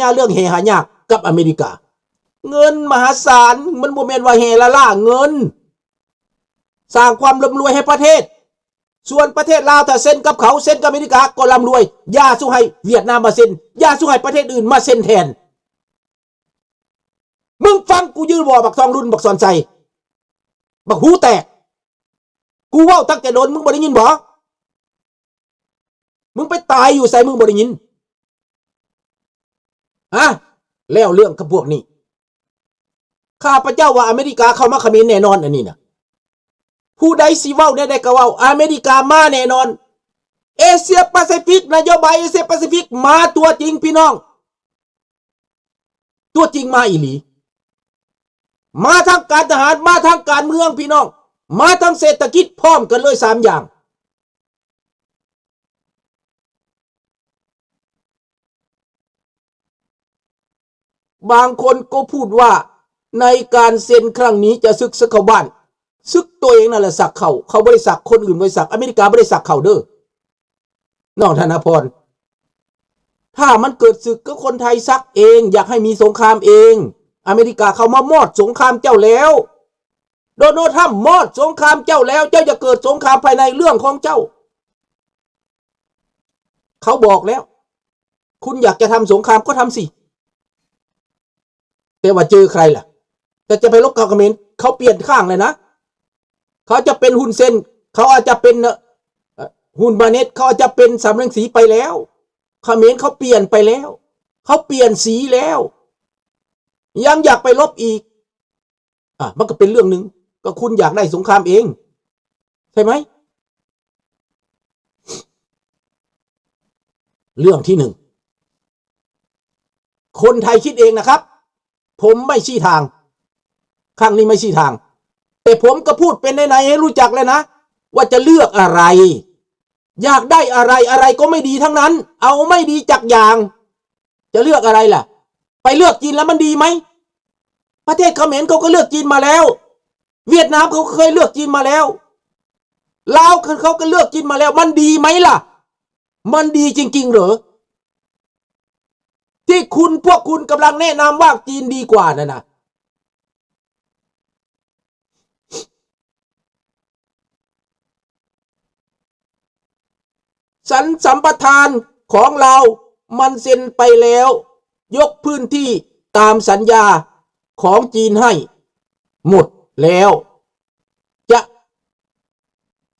ຍາເລື່ອງແຮ່ຫາຍາກກັບອາເມລິກາ. ເງິນມະຫາສານ, ມັນບໍ່ແມ່ນວ່າແຮ່ລ້າໆ ເງິນສ້າງຄວາມລ່ຳລວຍໃຫ້ປະເທດ. ສ່ວນປະເທດລາວ ຖ້າເຊັນກັບເຂົາ, ເຊັນກັບອາເມລິກາກໍລ່ຳລວຍ. ຢ່າສູ່ໃຫ້ຫວຽດນາມມາເຊັນ, ຢ່າສູ່ໃຫ້ປະເທດອື່ນມາເຊັນແທນ. ມຶງຟັງກູຢູ່ບໍ່ ບັກທອງລຸນ ບັກສອນໄຊ ບັກຫູແຕກ? ກູເວົ້າຕັ້ງແຕ່ດົນ ມຶງບໍ່ໄດ້ຍິນບໍ? ມຶງໄປຕາຍຢູ່ໃສ ມຶງບໍ່ໄດ້ຍິນ? ຮະ? ແລ້ວເລື່ອງກັບພວກນີ້ ຂ້າພະເຈົ້າວ່າອາເມລິກາເຂົ້າມາຂະເໝນແນ່ນອນ ອັນນີ້ນະ. ຜູ້ໃດຊິເວົ້າແນວໃດກໍເວົ້າ, ອາເມລິກາມາແນ່ນອນ. ເອເຊຍປາຊີຟິກ, ນະໂຍບາຍເອເຊຍປາຊີຟິກມາຕົວຈິງພີ່ນ້ອງ. ຕົວຈິງມາອີ່ຫຼີ. ມາທັງການທະຫານ, ມາທັງການເມືອງພີ່ນ້ອງ, ມາທັງເສດຖະກິດ, ພ້ອມກັນເລີຍສາມຢ່າງ. ບາງຄົນກໍພູດວ່າ ໃນການເຊັນຄັ້ງນີ້ຈະສຶກຊະເຂົ້າບ້ານ. ຊຶກຕົວເອງນັ້ນແຫຼະສັກເຂົ້າ, ເຂົາບໍ່ໄດ້ສັກ, ຄົນອື່ນບໍ່ໄດ້ສັກ, ອາເມລິກາບໍ່ໄດ້ສັກເຂົ້າເດີ້ ນ້ອງທະນາພອນ. ຖ້າມັນເກີດຊຶກກໍຄົນໄທສັກເອງ, ຢາກໃຫ້ມີສົງຄາມເອງ. ອາເມລິກາເຂົ້າມາມອດສົງຄາມເຈົ້າແລ້ວ, ໂດນັລ ທຣຳ ມອດສົງຄາມເຈົ້າແລ້ວ. ເຈົ້າຢາກເກີດສົງຄາມພາຍໃນເລື່ອງຂອງເຈົ້າ. ເຂົາບອກແລ້ວ, ຄຸນຢາກຈະທຳສົງຄາມກໍທຳຊິ. ແຕ່ວ່າເຈີໃຄລະ? ແຕ່ຈະໄປລົບກັບຂະເໝນ, ເຂົາປ່ຽນຂ້າງແລ້ວນະ. ເຂົາຈະເປັນຮຸນເຊັນ, ເຂົາອາດຈະເປັນ ເອີ ຮຸນບາເນັດ, ເຂົາອາດຈະເປັນສາມລັງສີໄປແລ້ວ. ຂະເໝນເຂົາປ່ຽນໄປແລ້ວ, ເຂົາປ່ຽນສີແລ້ວ, ຍັງຢາກໄປລົບອີກ. ອ່ະ ມັນກໍເປັນເລື່ອງໜຶ່ງ, ກໍຄຸນຢາກໄດ້ສົງຄາມເອງ ໃຊ່ໄໝ? ເລື່ອງທີໜຶ່ງ ຄົນໄທຄິດເອງນະຄັບ, ຜົມໄມ່ຊີ້ທາງ, ຄັ້ງນີ້ໄມ່ຊີ້ທາງ. ແຕ່ຜົມກໍພູດເປັນໃນໆ ໃຫ້ຮູ້ຈັກແລ້ວນະ ວ່າຈະເລືອກອະໄລ. ຢາກໄດ້ອະໄລ, ອະໄລກໍໄມ່ດີທັງນັ້ນ, ເອົາໄມ່ດີຈັກຢ່າງ. ຈະເລືອກອະໄລລະ? ໄປເລືອກຈີນແລ້ວມັນດີໄໝ? ປະເທດຂະເໝນເຂົາກໍເລືອກຈີນມາແລ້ວ, ຫວຽດນາມເຂົາກໍເຄີຍເລືອກຈີນມາແລ້ວ, ລາວເຂົາກໍເລືອກຈີນມາແລ້ວ, ມັນດີໄໝລະ? ມັນດີຈິງໆເຫຼື? ທີ່ຄຸນ ພວກຄຸນກຳລັງແນະນຳວ່າຈີນດີກວ່ານັ້ນນະ. ສັນສຳປະທານຂອງລາວມັນເຊັນໄປແລ້ວ, ຍົກພື້ນທີ່ຕາມສັນຍາຂອງຈີນໃຫ້ໝົດແລ້ວ. ຈະ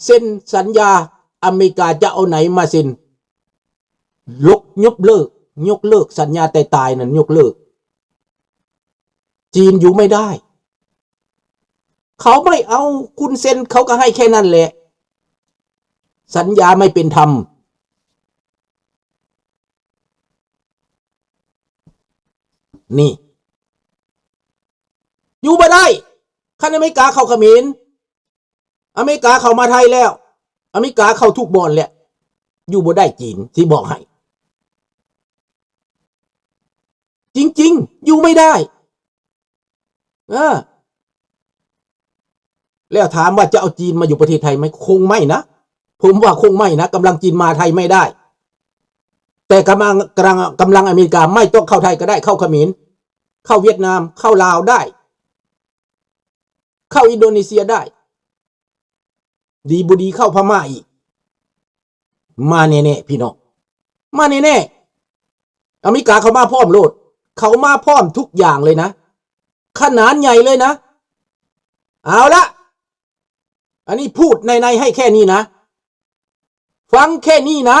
ເຊັນສັນຍາ, ອາເມລິກາຈະເອົາໃນມາເຊັນ? ຍົກ ຍົກເລີກ, ຍົກເລີກສັນຍາແຕ່ຕາຍນັ້ນ, ຍົກເລີກ. ຈີນຢູ່ໄມ່ໄດ້. ເຂົາໄມ່ເອົາ, ຄຸນເຊັນເຂົາກໍໃຫ້ແຄ່ນັ້ນແຫຼະ. ສັນຍາໄມ່ເປັນທຳ. ນີ້ ຢູ່ບໍ່ໄດ້. ຄັນອາເມລິກາເຂົ້າຂະເໝນ, ອາເມລິກາເຂົ້າມາໄທແລ້ວ, ອາເມລິກາເຂົ້າທຸກບ່ອນແລ້ວ, ຢູ່ບໍ່ໄດ້ຈີນ, ຊິບອກໃຫ້. ຈິງໆ ຢູ່ໄມ່ໄດ້. ເອີ ແລ້ວຖາມວ່າຈະເອົາຈີນມາຢູ່ປະເທດໄທໄໝ? ຄົງໄມ່ນະ, ຜົມວ່າຄົງໄມ່ນະ. ກຳລັງຈີນມາໄທໄມ່ໄດ້, ແຕ່ກຳລັງ, ກຳລັງ, ກຳລັງອາເມລິກາໄມ່ຕ້ອງເຂົ້າໄທກໍໄດ້, ເຂົ້າຂະເໝນ, ເຂົ້າຫວຽດນາມ, ເຂົ້າລາວໄດ້, ເຂົ້າອິນໂດເນເຊຍໄດ້, ດີບໍ່ດີເຂົ້າພະມ້າອີກ. ມາແນ່ໆ ພີ່ນ້ອງ, ມາແນ່ໆ. ອາເມລິກາເຂົາມາພ້ອມໂລດ, ເຂົາມາພ້ອມທຸກຢ່າງເລີຍນະ, ຂະໜານໃຫຍ່ເລີຍນະ. ເອົາລະ, ອັນນີ້ພູດໃນໆ ໃຫ້ແຄ່ນີ້ນະ, ຟັງແຄ່ນີ້ນະ,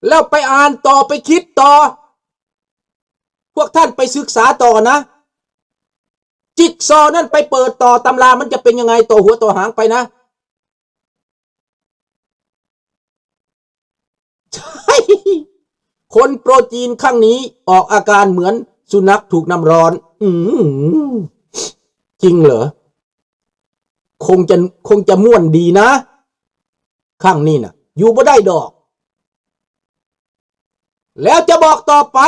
ແລ້ວໄປອ່ານຕໍ່, ໄປຄິດຕໍ່, ພວກທ່ານໄປສຶກສາຕໍ່ນະ. ຈິກຊໍນັ້ນໄປເປີດຕໍ່ຕຳລາ ມັນຈະເປັນຍັງໄງ ຕໍ່ຫົວຕໍ່ຫາງໄປນະ. ຄົນໂປຣຈີນຄັ້ງນີ້ອອກອາການເໝືອນສຸນັກຖືກນ້ຳຮ້ອນ. ອືມ ຈິງເຫຼື? ຄົງຈະ, ຄົງຈະມ່ວນດີນະ ຄັ້ງນີ້ນະ, ຢູ່ບໍ່ໄດ້ດອກ. ແລ້ວຈະບອກຕໍ່ໄປ,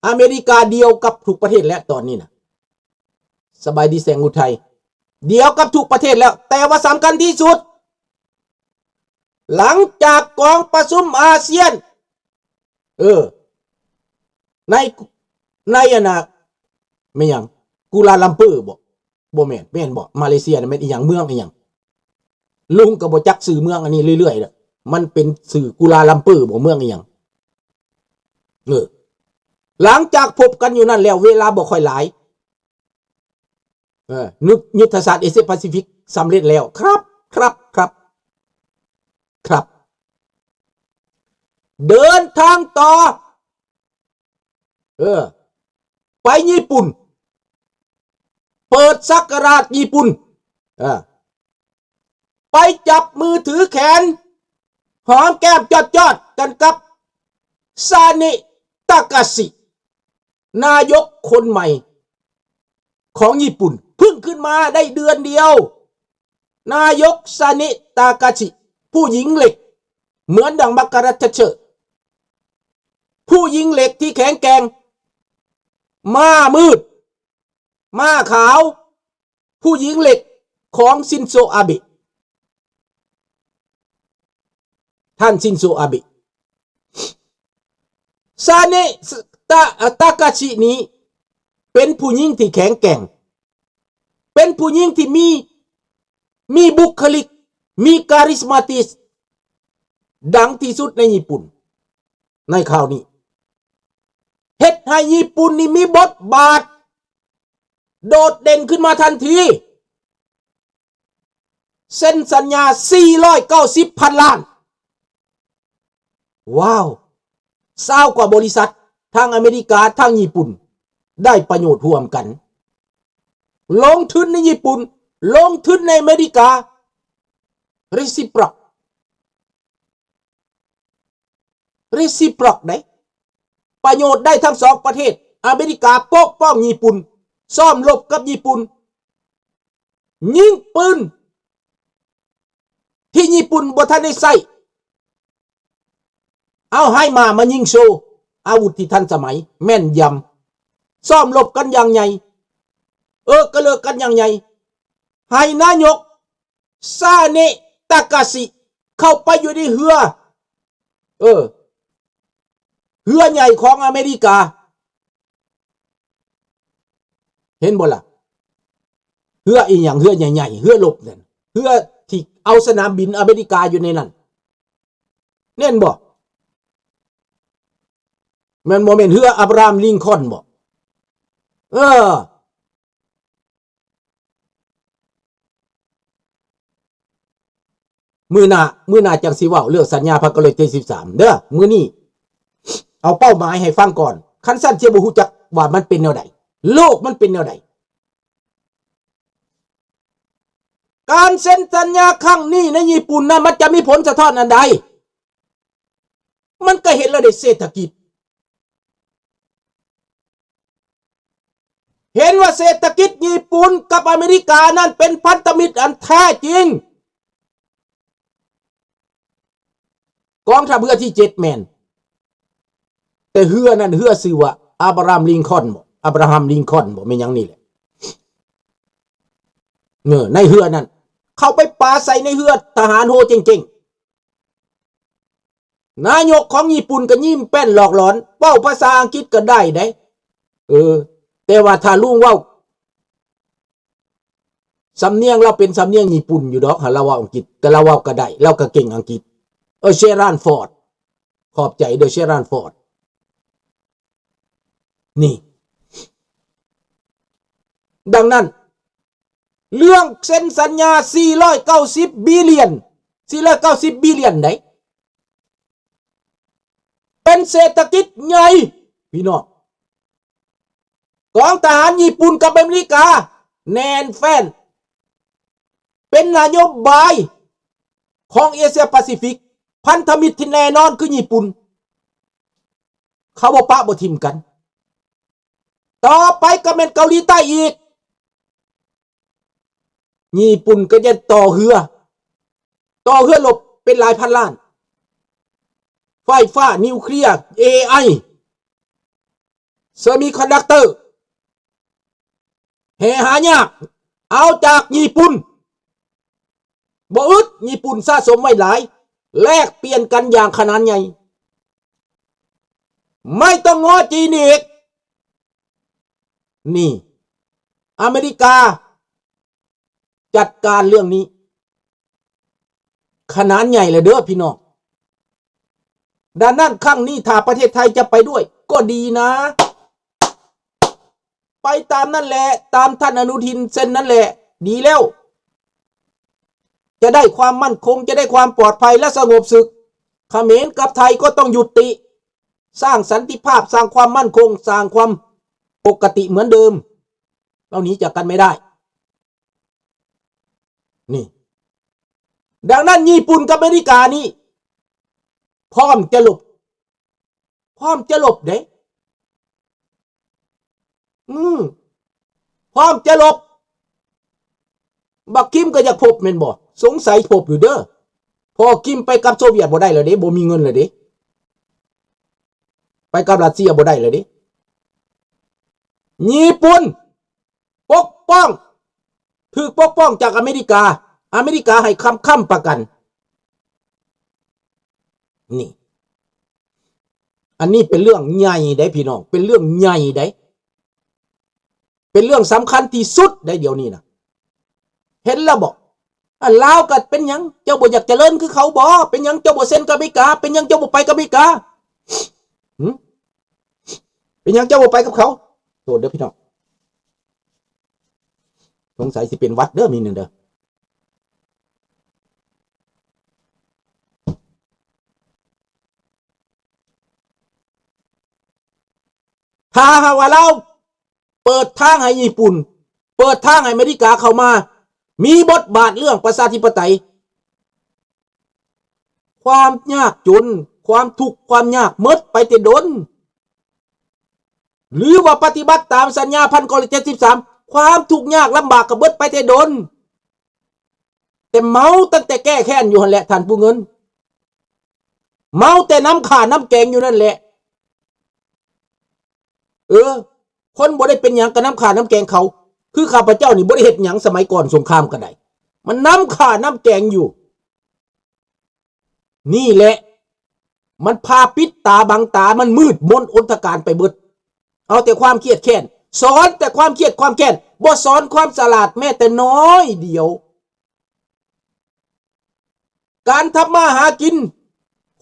ອາເມລິກາດຽວກັບທຸກປະເທດແລ້ວຕອນນີ້ນະ. ສະບາຍດີແສງອຸໄທ, ດຽວກັບທຸກປະເທດແລ້ວ, ແຕ່ວ່າສຳຄັນທີ່ສຸດ ຫຼັງຈາກກອງປະຊຸມອາຊຽນ, ເອີ, ໃນ ໃນອັນນ່າ ແມ່ນຫຍັງ ກູລາລັມເປີບໍ່? ບໍ່ແມ່ນ ແມ່ນບໍ່? ມາເລເຊຍນະແມ່ນອີ່ຫຍັງ ເມືອງອີ່ຫຍັງ? ລຸງກໍບໍ່ຈັກຊື່ເມືອງອັນນີ້ເລື້ອຍໆແລ້ວ ມັນເປັນຊື່ກູລາລັມເປີບໍ່ ເມືອງອີ່ຫຍັງ? ເອີ ຫຼັງຈາກພົບກັນຢູ່ນັ້ນແລ້ວ ເວລາບໍ່ຄ່ອຍຫຼາຍ ເອີ ຍຸດ ຍຸດທະສາດເອເຊຍປາຊີຟິກສຳເລັດແລ້ວ ຄັບ ຄັບ ຄັບ ຄັບ ເດີນທາງຕໍ່ ເອີ ໄປຍີ່ປຸ່ນ ເປີດສັກກະລາດຍີ່ປຸ່ນ ເອີ ໄປຈັບມືຖືແຂນ ຫອມແກ້ມຈອດໆກັນກັບ ຊານິ ຕາກາຊິ ນາຍົກຄົນໃໝ່ຂອງຍີ່ປຸ່ນ ເພິ່ງຂຶ້ນມາໄດ້ເດືອນດຽວ ນາຍົກ ຊານິ ຕາກາຊິ ຜູ້ຍິງເຫຼັກ ເໝືອນດັ່ງມາກາເລັດ ແທດເຊີ ຜູ້ຍິງເຫຼັກທີ່ແຂງແກ່ງ ມ້າມືດ ມ້າຂາວ ຜູ້ຍິງເຫຼັກຂອງ ຊິນໂຊ ອາເບະ ທ່ານ ຊິນໂຊ ອາເບະ ຊາເນ ຕາ ຕາກາຊິນີ້ ເປັນຜູ້ຍິງທີ່ແຂງແກ່ງ ເປັນຜູ້ຍິງທີ່ມີ ມີບຸກຄະລິກ ມີກາຣິສມາຕິກ ດັງທີ່ສຸດໃນຍີ່ປຸ່ນ ໃນຄາວນີ້ ເຮັດໃຫ້ຍີ່ປຸ່ນນີ້ມີບົດບາດໂດດເດັ່ນຂຶ້ນມາທັນທີ ເຊັນສັນຍາສີ່ຮ້ອຍເກົ້າສິບພັນລ້ານ. ວ້າວ! ຊາວກວ່າບໍລິສັດ ທັງອາເມລິກາ ທັງຍີ່ປຸ່ນ ໄດ້ປະໂຫຍດຮ່ວມກັນ ລົງທຶນໃນຍີ່ປຸ່ນ ລົງທຶນໃນອາເມລິກາ reciprocal reciprocal ເດ້ ປະໂຫຍດໄດ້ທັງສອງປະເທດ ອາເມລິກາປົກປ້ອງຍີ່ປຸ່ນ ຊ້ອມລົບກັບຍີ່ປຸ່ນ ຍິງປືນທີ່ຍີ່ປຸ່ນບໍ່ທັນໄດ້ໃຊ້ ເອົາໄຮມາມາຍິງໂຊ ອາວຸດທີ່ທັນສະໄໝ ແມ່ນຢຳ ຊ້ອມລົບກັນຢ່າງໃຫຍ່ ເອີກະເລີກກັນຢ່າງໃຫຍ່ ໃຫ້ນາຍົກ ຊາເນ ຕາກາຊິ ເຂົ້າໄປຢູ່ໃນເຮືອ ເອີ ເຮືອໃຫຍ່ຂອງອາເມລິກາ ເຫັນບໍ່ລະ? ເຮືອອີ່ຫຍັງ? ເຮືອໃຫຍ່ໆ ເຮືອລົບນັ້ນ ເຮືອທີ່ເອົາສະໜາມບິນອາເມລິກາຢູ່ໃນນັ້ນ ແມ່ນບໍ່? ແມ່ນ ບໍ່ແມ່ນເຮືອອາບຣາຮາມ ລິງຄອນບໍ່? ເອີ ມື້ໜ້າ ມື້ໜ້າຈັ່ງຊິເວົ້າເລື່ອງສັນຍາພັກກະເລີກທີສິບສາມເດີ້ ມື້ນີ້ເອົາເປົ້າໝາຍໃຫ້ຟັງກ່ອນ ຄັນຊັ້ນຊິບໍ່ຮູ້ຈັກວ່າມັນເປັນແນວໃດ ໂລກມັນເປັນແນວໃດ. ການເຊັນສັນຍາຄັ້ງນີ້ໃນຍີ່ປຸ່ນນັ້ນ ມັນຈະມີຜົນສະທ້ອນອັນໃດ? ມັນກໍເຫັນແລ້ວເດ້ ເສດຖະກິດ ເຫັນວ່າເສດຖະກິດຍີ່ປຸ່ນກັບອາເມລິການັ້ນເປັນພັນທະມິດອັນແທ້ຈິງ. ກອງທັບເຮືອທີເຈັດແມ່ນ ແຕ່ເຮືອນັ້ນເຮືອຊື່ວ່າອາບຣາຮາມ ລິງຄອນບໍ່ ອາບຣາຮາມ ລິງຄອນບໍ່ ແມ່ນຫຍັງນີ້ແຫຼະ ເອີ ໃນເຮືອນັ້ນ ເຂົາໄປປາໃສ່ໃນເຮືອທະຫານໂຮເຈັງໆ ນາຍົກຂອງຍີ່ປຸ່ນກໍຍິ້ມແປ້ນຫຼອກຫຼອນ ເວົ້າພາສາອັງກິດກໍໄດ້ເດ້ ເອີ ແຕ່ວ່າຖ້າລຸງເວົ້າ ສຳນຽງລາວເປັນສຳນຽງຍີ່ປຸ່ນຢູ່ດອກ ຫາລາວເວົ້າອັງກິດ ກໍລາວເວົ້າກໍໄດ້ ລາວກໍເກັ່ງອັງກິດ ເອີ ເຊຣານຟອດ ຂອບໃຈເດີ ເຊຣານຟອດ ນີ້ ດັ່ງນັ້ນ ເລື່ອງເຊັນສັນຍາສີ່ຮ້ອຍເກົ້າສິບບິລຽນ ສີ່ຮ້ອຍເກົ້າສິບບິລຽນໃດ ເປັນເສດຖະກິດໃຫຍ່ ພີ່ນ້ອງ ຂອງທະຫານຍີ່ປຸ່ນກັບອາເມລິກາ ແໜ້ນແຟ້ນ ເປັນນະໂຍບາຍຂອງເອເຊຍປາຊີຟິກ ພັນທະມິດທີ່ແນ່ນອນຄືຍີ່ປຸ່ນ ເຂົາບໍ່ປະບໍ່ຖິ້ມກັນ. ຕໍ່ໄປກໍແມ່ນເກົາຫຼີໃຕ້ອີກ ຍີ່ປຸ່ນກໍຈະຕໍ່ເຮືອ ຕໍ່ເຮືອລົບເປັນຫຼາຍພັນລ້ານ ໄຟຟ້າ ນິວເຄລຍ ເອໄອ ເຊມິຄອນດັກເຕີ ແຮ່ຫາຍາກ ເອົາຈາກຍີ່ປຸ່ນ ບໍ່ອຶດ ຍີ່ປຸ່ນສະສົມໄວ້ຫຼາຍ ແລກປ່ຽນກັນຢ່າງຂະໜານໃຫຍ່. ไม่ต้องง้อจีนอีก นี่ อเมริกาจัดการเรื่องนี้ ขนาดใหญ่เลยเด้อพี่น้อง ดังนั้นครั้งนี้ถ้าประเทศไทยจะไปด้วยก็ดีนะ ไปตามนั่นแหละ ตามท่านอนุทินเซ็นนั่นแหละ ดีแล้ว จะได้ความมั่นคง จะได้ความปลอดภัยและสงบศึก เขมรกับไทยก็ต้องยุติ สร้างสันติภาพ สร้างความมั่นคง สร้างความปกติเหมือนเดิม เราหนีจากกันไม่ได้ นี่ ดังนั้นญี่ปุ่นกับอเมริกานี่ พร้อมจะหลบ พร้อมจะหลบเด้ อืม พร้อมจะหลบ บักคิมก็อยากพบแม่นบ่ สงสัยพบอยู่เด้อ พอคิมไปกับโซเวียตบ่ได้แล้วเด้ บ่มีเงินแล้วเด้ ไปกับรัสเซียบ่ได้แล้วเด้ ญี่ปุ่นปกป้อง ถูกปกป้องจากอเมริกา อเมริกาให้คำ ค้ำประกัน นี่ อันนี้เป็นเรื่องใหญ่เด้พี่น้อง เป็นเรื่องใหญ่เด้ เป็นเรื่องสำคัญที่สุดเด้เดี๋ยวนี้นะ เห็นแล้วบ่ อันลาวก็เป็นหยัง เจ้าบ่อยากเจริญคือเขาบ่ เป็นหยังเจ้าบ่เซ็นกับอเมริกา เป็นหยังเจ้าบ่ไปกับอเมริกา หึ เป็นหยังเจ้าบ่ไปกับเขา โทษเด้อพี่น้อง สงสัยสิเป็นหวัดเด้อ มีหนึ่งเด้อ ถ้าหากว่าลาวเปิดทางให้ญี่ปุ่น เปิดทางให้อเมริกาเข้ามา มีบทบาทเรื่องประชาธิปไตย ความยากจน ความทุกข์ ความยากหมดไปแต่ดน หรือว่าปฏิบัติตามสัญญาพันเก้าร้อยเจ็ดสิบสาม ความทุกข์ยากลำบากก็เบิดไปแต่ดน แต่เมาตั้งแต่แก้แค้นอยู่หั่นแหละ ท่านผู้เงิน เมาแต่น้ำข่าน้ำแกงอยู่นั่นแหละ เออ คนบ่ได้เป็นหยังกับน้ำข่าน้ำแกงเขา คือข้าพเจ้านี่บ่ได้เฮ็ดหยังสมัยก่อนสงครามก็ได้ มันน้ำข่าน้ำแกงอยู่ นี่แหละ มันพาปิดตาบังตา มันมืดมนอนทการไปเบิด เอาแต่ความเครียดแค้น สอนแต่ความเครียดความแค้น บ่สอนความฉลาดแม้แต่น้อยเดียว การทำมาหากิน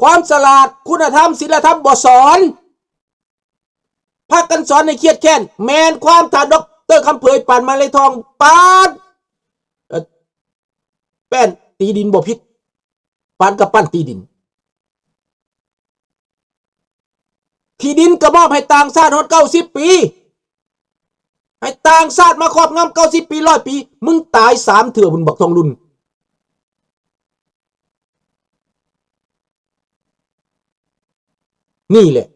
ความฉลาด คุณธรรม ศีลธรรม บ่สอน พากันสอนให้เครียดแค้น แม่นความท่านด็อกเตอร์คำเผย ปานมาลัยทอง ปาน เอ่อ แป้นตีดินบ่ผิด ปานกำปั้นตีดิน ที่ดินก็มอบให้ต่างชาติฮอดเก้าสิบปี ให้ต่างชาติมาครอบงำเก้าสิบปี ร้อยปี มึงตายสามเทื่อพุ้นบักทองลุน นี่แหละ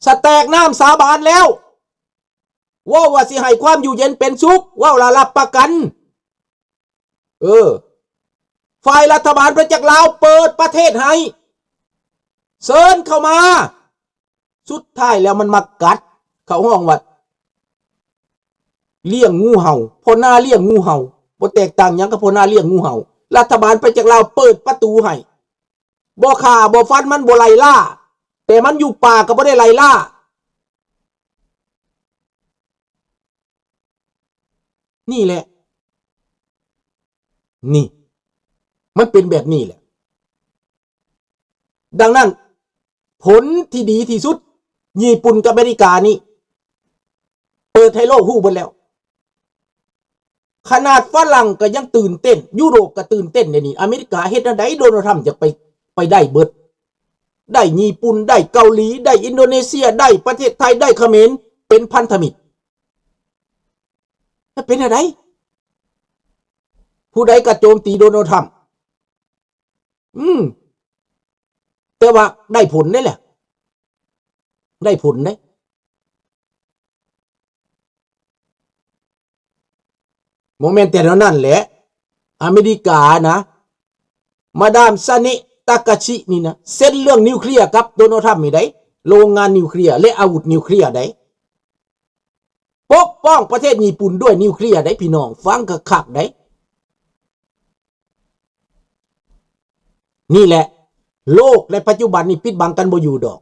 สแตกน้ำสาบานแล้ว เว้าว่าสิให้ความอยู่เย็นเป็นสุข เว้าละรับประกัน เออ ฝ่ายรัฐบาลประจักษ์ลาวเปิดประเทศให้ เชิญเข้ามา สุดท้ายแล้วมันมากัด เขาฮ้องว่าเลี้ยงงูเห่า พ่อนาเลี้ยงงูเห่า บ่แตกต่างหยังกับพ่อนาเลี้ยงงูเห่า รัฐบาลประจักษ์ลาวเปิดประตูให้ บ่ฆ่าบ่ฟันมัน บ่ไล่ล่า แต่มันอยู่ป่าก็บ่ได้ไล่ล่า นี่แหละ นี่ มันเป็นแบบนี้แหละ ดังนั้น ผลที่ดีที่สุด ญี่ปุ่นกับอเมริกานี่ เปิดให้โลกฮู้เบิดแล้ว ขนาดฝรั่งก็ยังตื่นเต้น ยุโรปก็ตื่นเต้นเดี๋ยวนี้ อเมริกาเฮ็ดแนวใดโดนัลด์ทรัมป์จะไป ไปได้เบิด ได้ญี่ปุ่น ได้เกาหลี ได้อินโดนีเซีย ได้ประเทศไทย ได้เขมร เป็นพันธมิตร มันเป็นแนวใด ผู้ใดก็โจมตีโดนัลด์ทรัมป์ อืม แต่ว่าได้ผลเด้แหละ ได้ผลเด้ บ่แม่นแต่เท่านั้นแหละ อเมริกานะ มาดามซาเนะ ตากาชิ นี่นะ เซ็นเรื่องนิวเคลียร์กับโดนัลด์ทรัมป์นี่ได๋ โรงงานนิวเคลียร์ และอาวุธนิวเคลียร์ได๋ ปกป้องประเทศญี่ปุ่นด้วยนิวเคลียร์ได๋ พี่น้อง ฟังคักๆ ได๋ นี่แหละ โลกในปัจจุบันนี้ปิดบังกันบ่อยู่ดอก